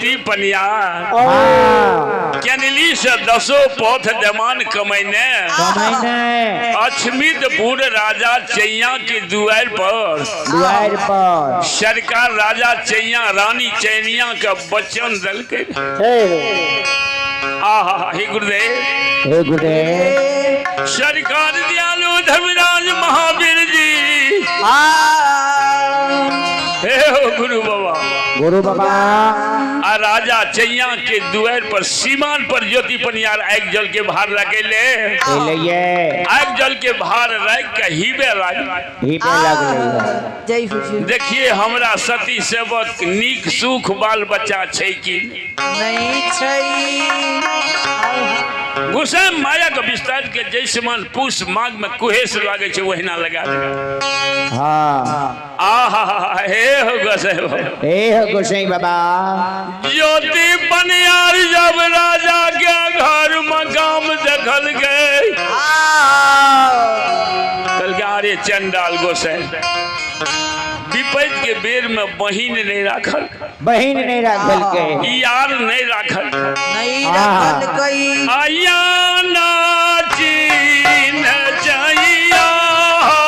ज्योति पनियार हाँ केनली से दसो पौथ देमान कमैने कमैने अछमितपुर राजा चैया के दुआर पर दुआर पर सरकार राजा चैया रानी चैनिया के वचन दलके। हे आहा हे गुरुदेव, हे गुरुदेव। सरकार दयालु धर्मराज महावीर जी, हे हो गुरु बाबा, गुरु बाबा। आ राजा चैया के दुआर पर सीमान पर ज्योति पनियार आगि जल के भार लगेले, एलिए आगि जल के भार राख के हिबे लाग ही पे लगले। जय हुजूर। देखिए हमरा सती सेवक नीक सुख बाल बच्चा छै कि नहीं छै। गुस्सा माया के विस्तार के जैसे मन पूस माघ में कुहेस लागे छै ओहिना लगा दे। हाँ आहा हे हो गोसाई बाबा। हे हो गोसाई बाबा। ज्योति पनियार जब राजा के घर मकाम देखल गए, कहलकै अरे चंडाल गोसाई, विपैत के बेर में बहिन नहीं राखल, बहिन नहीं राखल के, यार नहीं राखल, नहीं राखल कई। आया नाची नचैया चैया हो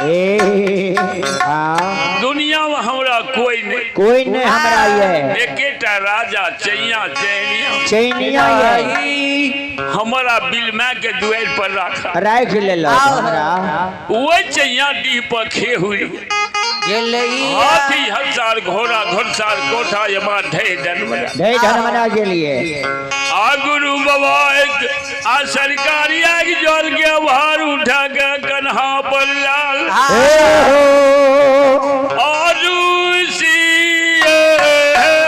ए हाँ दुनिया में हमरा कोई नहीं, कोई नहीं हमरा ये एकेटा राजा चैया चैनिया चैनिया ये हमारा बिलमा के दुआर पर राखा राख लेलक हमरा। वही चैया डीह पर खे हुई हाथी हंसार घोड़ा घोड़सार कोठा यमा ढे डनमना ढे धनमना के लिए। आ गुरु बाबा एक आ सरकारी आग जल के भार उठा के कन्हा पर लाल हे हो और रूसी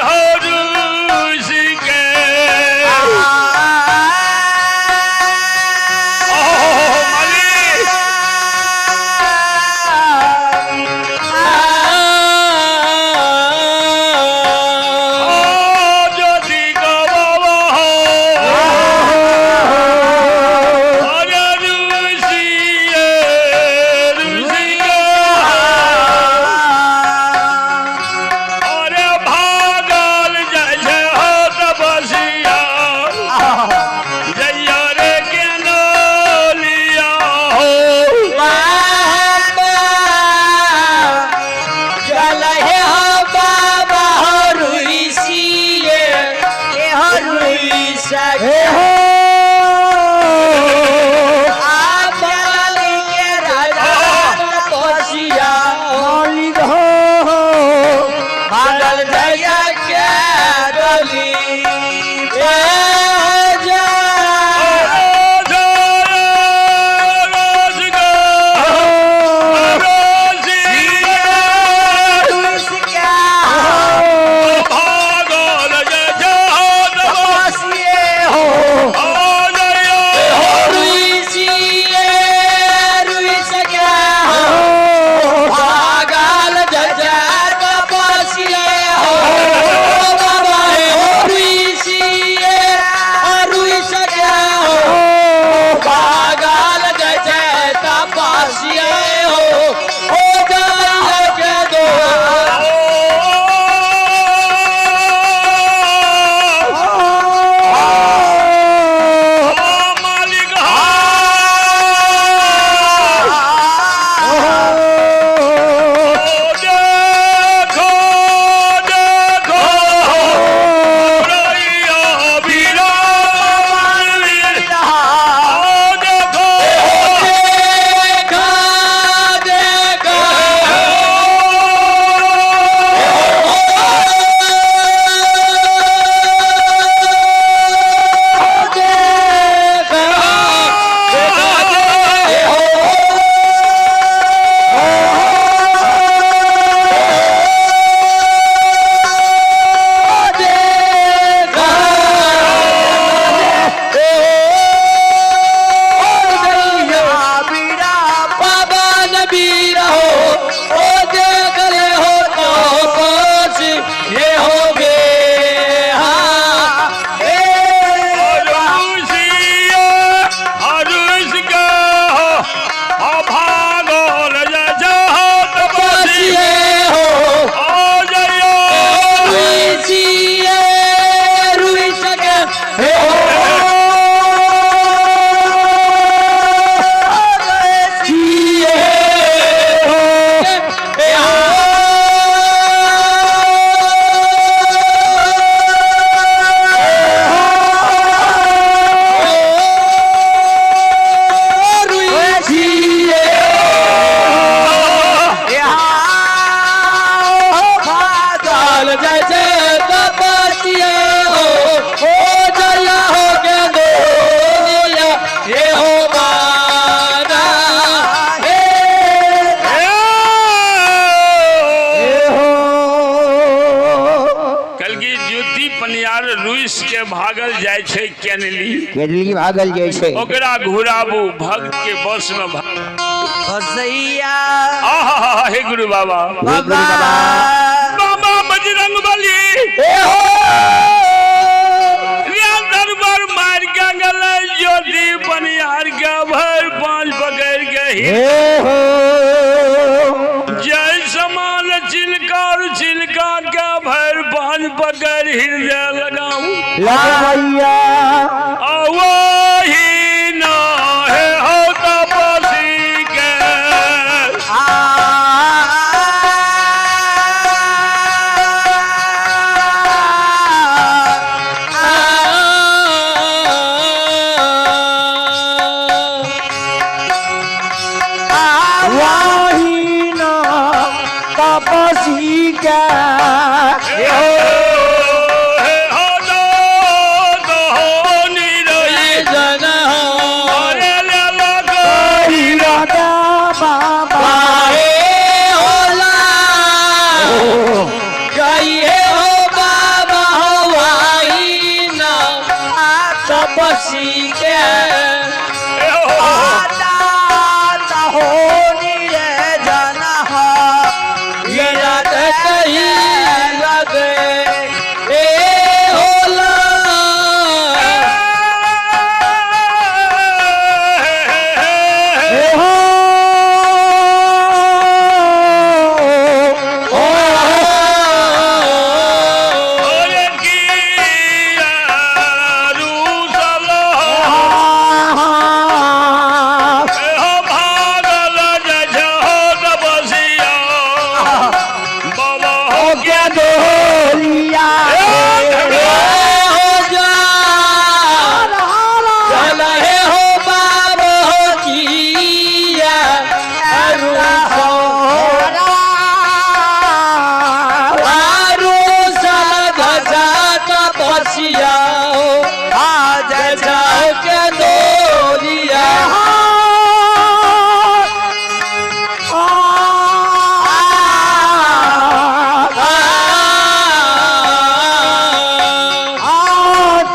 हो रूसी के ओ मालिक ओ ज्योति का बाबा हो अरे रूसी रूसी का केनली। केदली भागल जाइ छै। ओकरा घुराबू भक्त के बस में। बसैया। आहा, हे गुरु बाबा। हे गुरु बाबा। बाबा बजरंग बली। ए हो। दरबार मार के गले ज्योति बनिहार के भर पांच पकड़ के ही। हे हो। जय समान चिलकार चिलका के भर पांच पकड़ हृदय लगाऊं। लगैया। अवही ना है हो तपसी के। वाहिना तपसी के। हे हो, हे हो दो दो निरही। अरे ले लगो। हीरा बाबा। तपसी के। हे हो। लगे ए होला। हे हो। अरे किया रूसल हो भागल जय हो तपसिया बाबा हो। के डोलिया। हो जा चल हे हो बाबा हो किया आरो सा तपसिया जाओ के डोलिया।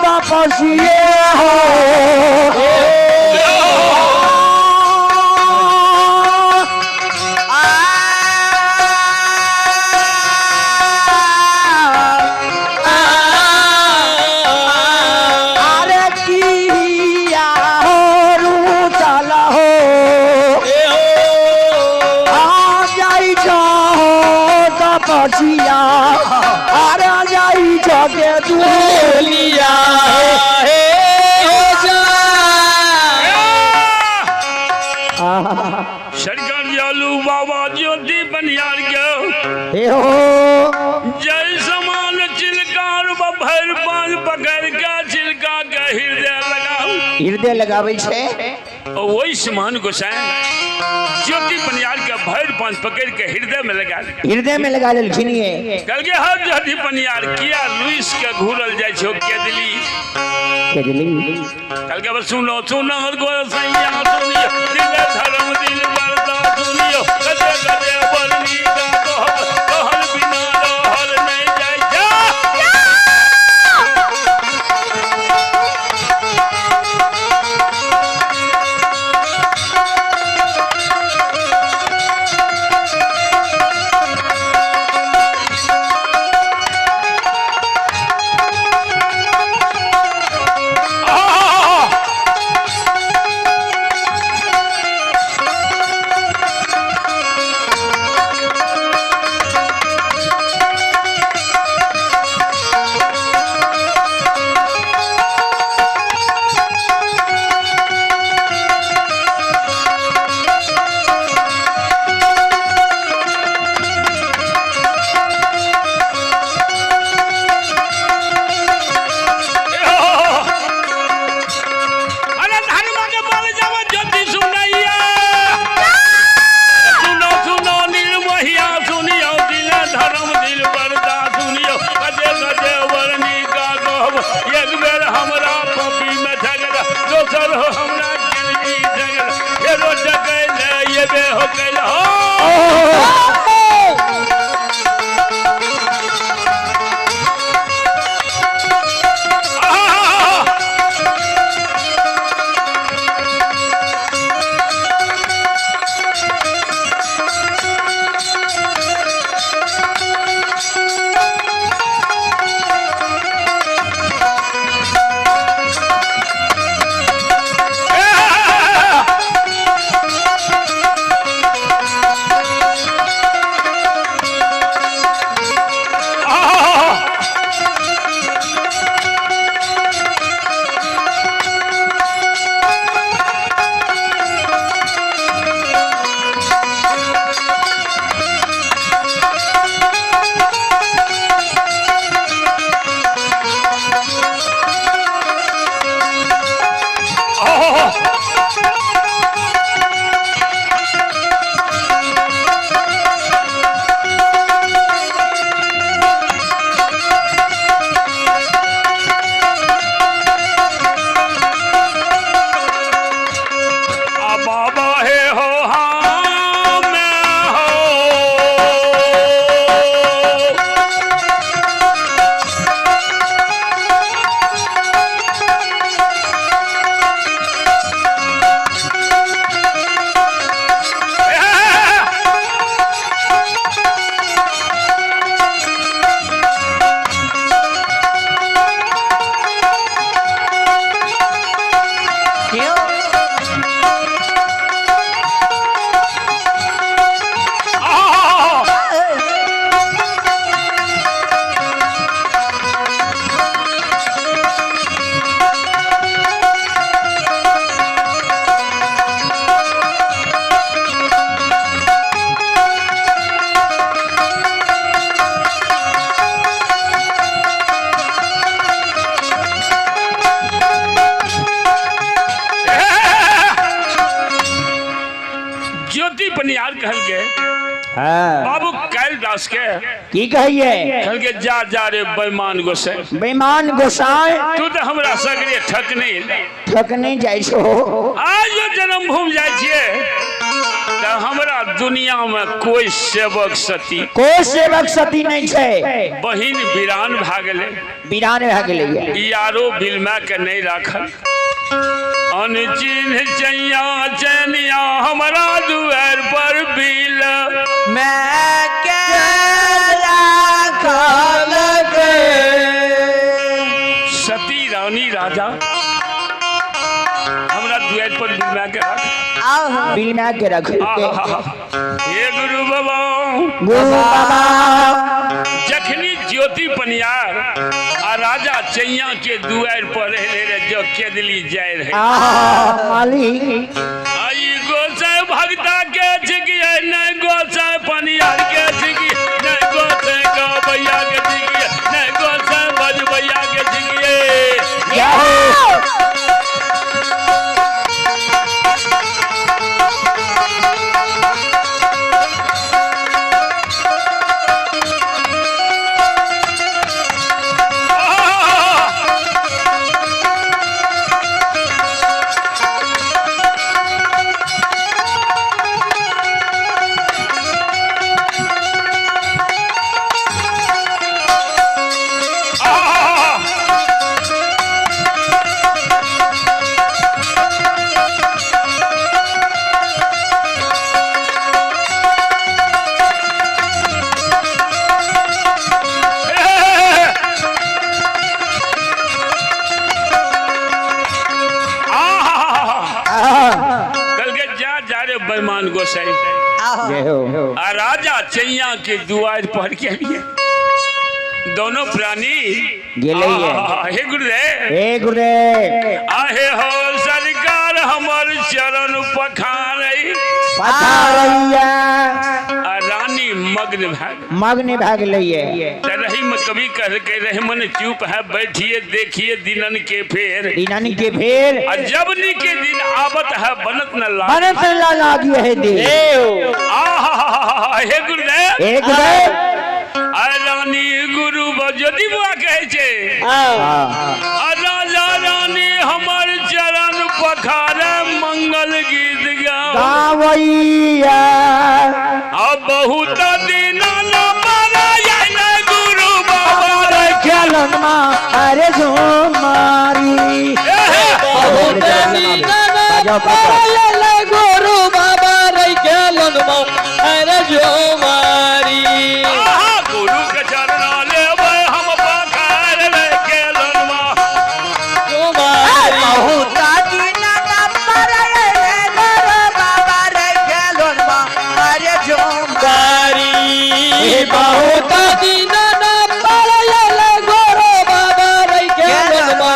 तपसिए हो। अरे किया हो रूचल हो आ जाई जाओ तपसिया अरे जाई जगे डोलिया हे हो जा। सरकार जालू बाबा ज्योति बनियार के। हे हो। जय समान चिलकार भर पान पकड़ के चिलका के हृदय लगाऊ। हृदय लगाबै छै। वही समान गोसाई ज्योति बनियार के भर पान पकड़ के हृदय में लगा। हृदय में लगा लेलखिन ये। कल के हर ज्योति बनियार किया लुइस के घूरल जाय छो केदली। केदली। कल के बस सुनो सुनो गोसैया सुनियो दिल धर्म दिल बरदा सुनियो कदे कदे बरनी का कहल बिना रहल नहीं जाय जा। आहा! अरे धर्म के बल जब ज्योति सुनैया सुनो सुनो निर्मोहिया सुनियो दिल धर्म दिल बरदा सुनियो कदे कदे वर्णी का कहब एक बेर हमरा पपी में झगड़ा दोसर हो हमरा किलजी झगड़ा फेरो डकैले ये बे हो कैल हो। आहा! कहलकै हाँ बाबू कालिदास के की कहिए? कहलकै जा जा रे बेईमान गोसाई, बेईमान गोसाई, तू तऽ हमरा सगरे ठकने ठकने जाइ छो। आज जो जन्मभूमि जाइ छियै तऽ हमरा दुनिया में कोई सेवक सती, कोई सेवक सती नहीं छै। बहिन वीरान भए गेलै, वीरान भए गेलै, यारो बिलमा के नहीं राखल। अनचिन्ह चैया चैनिया हमरा दुआर पर बिल मैं के राखल के। सती रानी राजा हमरा दुआर पर बिलमा के राख, आहो बिलमा के रख। हे गुरु बाबा, गुरु बाबा। जखनी ज्योति पनियार आ राजा चैया के दुआर पर रहे रे, जो केदली जाय रहे। आहा मालिक। आई गोसाई भगता के छिकिए नहीं, गोसाई पनियार के छिकिए नहीं, गोसाई गवैया के छिकिए नहीं, गोसाई बजबैया के छिकिए। जय हो। कल के जा जा रे बेईमान गोसाई। आहो जय हो। आ राजा चैया के दुआर पर के लिए दोनों प्राणी गेलैये। आहा, हे गुरुदेव, हे गुरुदेव। आहे हो सरकार, हमर चरण पखारै पथारैया। आ रानी मग्न भए गेल। मग्न भए गेलैये। तऽ रही में कवि कहलकै, रही मन चुप है बैठिए देखिए दिनन के फेर, दिनन के फेर। आ जबनी के दिन आवत है बनत न लाग, बनत ला लागी है दे। आहा हे गुरुदेव, हे गुरुदेव। आ रानी गुरु ज्योति बुआ कहै छै, हाँ। आ राजा रानी हमर चरण पखारे मंगल गीत गाओ गावैया। आ बहुत दिन न मनायल गुरु बाबा रे खेलन मा अरे जो मारी। बहुत दिन पायल गुरु बाबा रे खेलन मा अरे जो मारी। आहा गुरु के चरण लेबै हम पखार रे केलनमा जो मारी। बहुत दिन नंबर गुरु बाबा रे खेलन मा अरे जो मारी। बहुत दिन पायल गुरु बाबा रे खेलन मा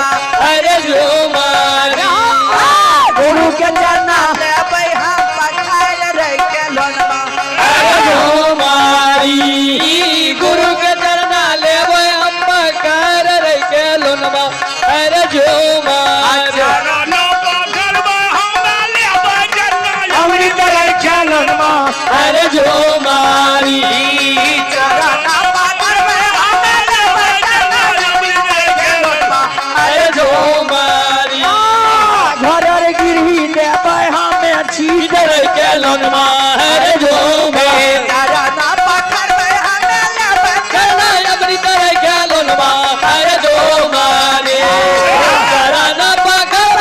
अरे जो मारी। गुरु के चरना लेबै हम पखार रे खेलन मा अरे जो मारी। गुरु के चरना लेबै हम कर रे खेलन मा अरे जो मारी। चरण पखरबै हम लेबै चरण अमृत रे खेलन मा अरे जो मारी। चरण पखरबै हम लेबै चरण अमृत रे खेलन मा अरे जो मारी। घर गिरवी देबै हमें छी इधर खेलन मा अरे जो मारी। चरण पखरबै हम लेबै चरना अमृत रे खेलन मा अरे जो मारी। चरना पकड़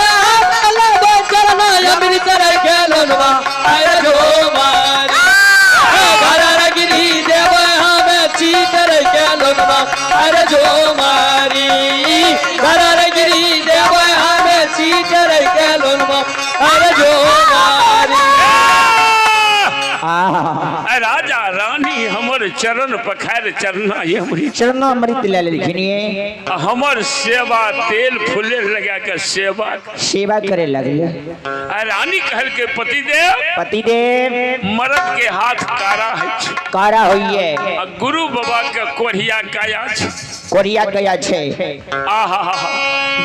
लेबै चरना अमृत रे खेलन मा अरे जो मारी। घर गिरी देबै हमें चीत रे खेलन मा अरे जो मारी। घर गिरी देबै हमें चीत रे खेलन मा अरे जो मारी। आहा। आ राजा रानी हमर चरण पखार चरणा अमृत, चरणामृत लए लेलखिन ये। आ हमर सेवा तेल फूले लगा के सेवा सेवा करे लगले। आ रानी कहलकै पतिदेव, पतिदेव, मर्द के हाथ कारा है छै, कारा होइए, आ गुरु बाबा के कोढ़िया काया छै, कोरिया गया छै। आहा हा हा,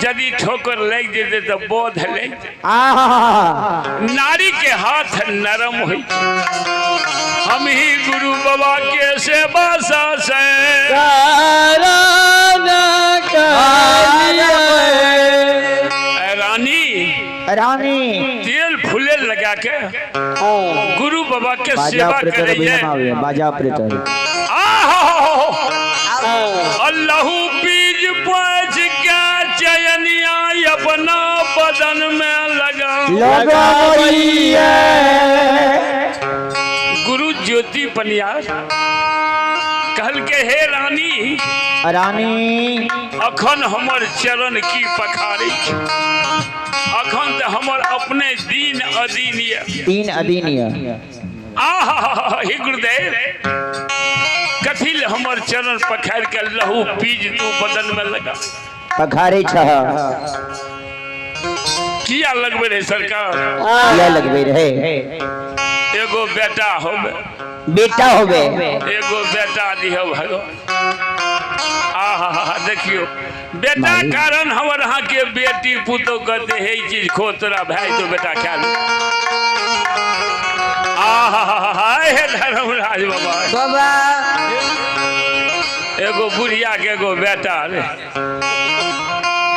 यदि ठोकर लागि जेतै तऽ बोध लागि जेतै। आहा, नारी के हाथ नरम होइ छै। हम ही गुरु बाबा के सेवा सा से कारण करिए। ए रानी, रानी तेल फूले लगा के गुरु बाबा के बाजा सेवा ऑपरेटर करैये। अभी बाजा ऑपरेटर। आहा, अल्लाहू बीज पाँच के चयनिया अपना बदन में लगा लगबैये। गुरु ज्योति पनियार कहल के हे रानी, रानी, अखन हमर चरण की पखारै छै, अखन तऽ हमर अपने दीन अदीन ये, तीन अधीन ये। आहा हे गुरुदेव, कथी ले हमर चरण पखारि के लहू पीज तू बदन में लगा पखारे छह? किया लगबे रहे सरकार? किया लगबे रहे? एगो बेटा होबे, बेटा होबे, एगो बेटा दिहो भगवान। आहा देखियो बेटा माई। कारण हमर अहाँ के बेटी पुतो कहते हे ई चीज खो, तोरा भाई तो बेटा खा ले। आहा हे धर्मराज बाबा, बाबा, एगो बुढ़िया के एगो बेटा रे।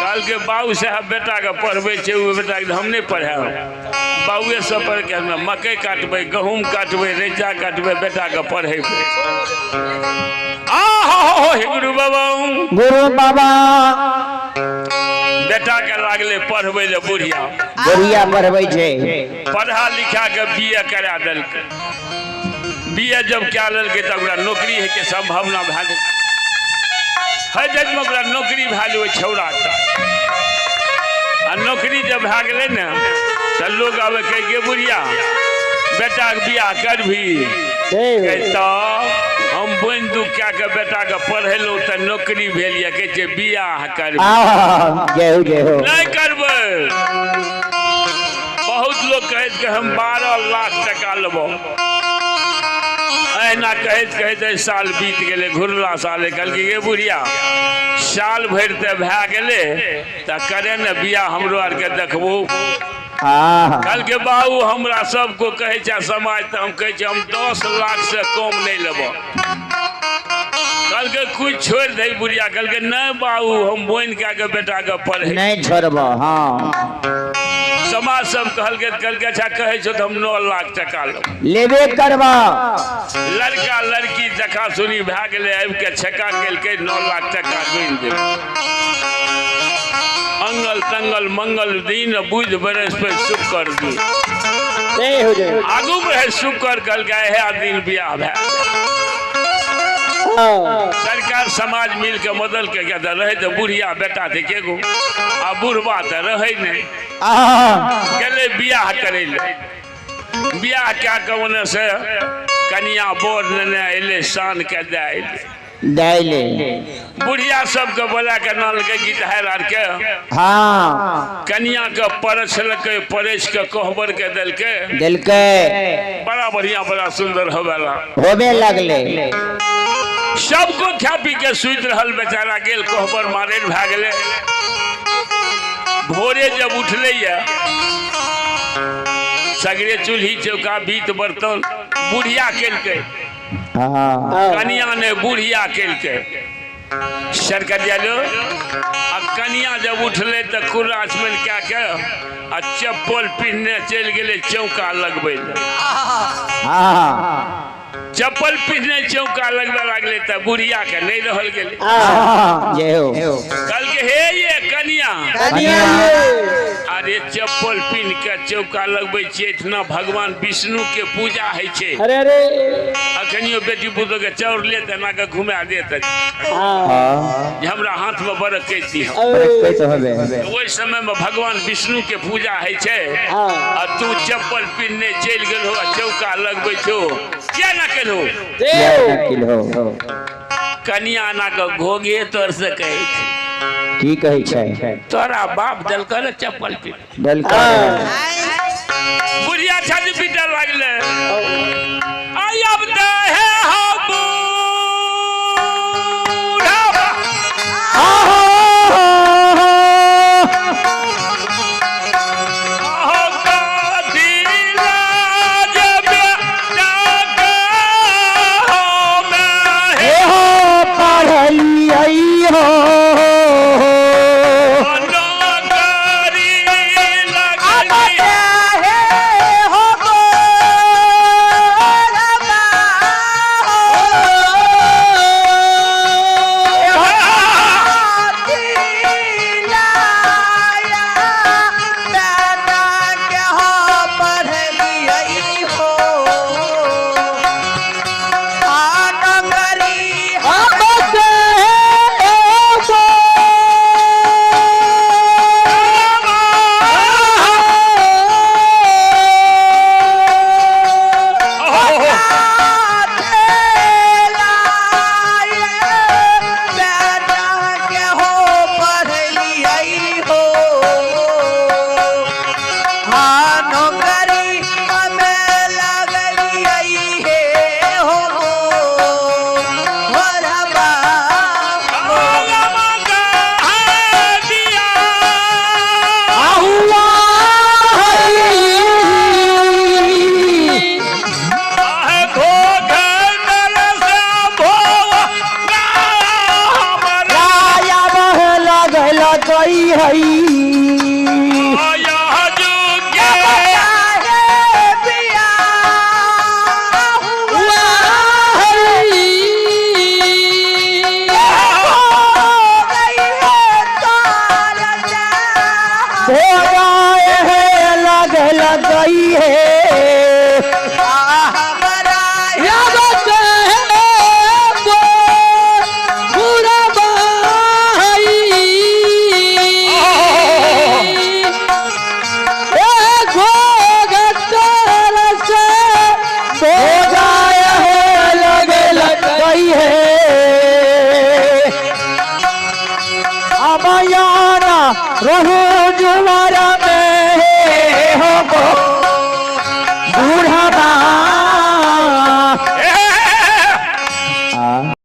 काल के बाबू साहब बेटा के पढ़बै छै, ओ बेटा के हम नहि पढ़ायब, बाबुए सब पढ़ के हम मकई काटबै, गहूम काटबै, रैचा काटबै, बेटा के पढ़ेबै। आहा हे गुरु बाबा, गुरु बाबा, बेटा के लागले पढ़बै ले बुढ़िया, बुढ़िया पढ़बै छै। पढ़ा लिखा के बी ए करा देलकै। बी ए जब कए लेलकै तऽ ओकरा नौकरी होइके सम्भावना भए गेलै। है जब ओकरा नौकरी भए गेलै ओहि छौड़ाके, आ नौकरी जब भए गेलै ने तऽ लोग आबै कहै गे बुढ़िया बेटाके बियाह करबही? कहै तऽ हम बोनि दुख कए कऽ बेटाके पढ़ेलहुँ तऽ नौकरी भेल यऽ, कहै छै बियाह करबही? आहा, जय हो जय हो। नहि करबै। बहुत लोग कहैत कि हम 12 लाख टका लेबो, एहिना कहैत कहैत एहि साल बीत गेलै। घुरला साल कहलकै गे बुढ़िया साल भरि तऽ भए गेलै, तऽ करे ने बियाह, हमरो आरके देखबो। आहा, कहलकै बाबू हमरा सबको कहै छै समाज, तऽ हम कहै छी हम 10 लाख से कम नहि लेबो। कहलकै कुछ छोड़ि दही बुढ़िया। कहलकै नहि बाबू, हम बोनि कए कऽ बेटाके पढ़े नहीं छोड़ब। हाँ, समाज सब कहलकै, कहलकै अच्छा कहै छौ तऽ हम 9 लाख टका लेब, लेबे करबा। लड़का लड़की देखा सुनी भए गेलै, आबि के छेका केलकै, 9 लाख टका गिन देब। अंगल तंगल मंगल दिन बुध बृहस्पति शुक्र दिन जय हो जय। आगू में शुक्र कहलकै हे दिन बियाह भए। सरकार समाज मिल के मदद के के रहे तऽ बुढ़िया बेटा थे के गो, आ बुढ़बा तऽ रहै नहि, आहा, गेलै बियाह करै लए। बियाह कए कऽ ओने से कनिया बोर लेने अयलै, शान के दए अयलै दैले। बुढ़िया सबके बोला के नानलकै गीत हार आर के। हाँ, कनिया के परछलकै, परछ के कोहबर के देलकै, देलकै। बड़ा बढ़िया बड़ा सुंदर होवेला होबे लगले। सबको खा पी के सुति रहल बेचारा, गेल कोहबर मारे भए गेलै। भोरे जब उठलै ये सगरे चूल्ही चौका बीत बर्तन बुढ़िया केलकै, हाँ, कनिया ने बुढ़िया केलकै सरकरिया लो। आ कनिया जब उठलै तऽ कुर्रा चमेल कए के आ चप्पल पिन्हने चलि गेलै चौका लगबै लए। हाँ, चप्पल पिन्हने चौका लगबे लागलै तऽ बुढ़िया के नहि रहल गेलै। आहा, जय हो। कहलकै हे ये कनिया, कनिया, अरे चप्पल पिन्ह के चौका लगबै छियै, इतना भगवान विष्णु के पूजा होइ छै। अरे अरे, आ कनियो बेटी पुतोह के चाउर लेत एना के घुमा देत हाँ जे हमरा हाथ में बरकैती हम। बरकैत होबे। ओहि समय में भगवान विष्णु के पूजा होइ छै आ तू चप्पल पिन्हने चलि गेलहो आ चौका लगबै छौ, किया ना केलहो? किया ना केलहो? कनिया ना के घोघे तोर से कहै छै। की कहै छै? तोरा बाप देलकौ ने चप्पल पिन्ह। देलकौ। बुढ़िया छाती पीटऽ लागलै। आई अब दहे हो बूढ़ा। आहो काथी लाज बेटा हो मैं हे हो पढ़लियै हो। नौकरी लगली। राया बहे लागल गई हई। घोड़ा हे लागल गई है। घोड़ा हे लागल गई है। अबयाना रहू।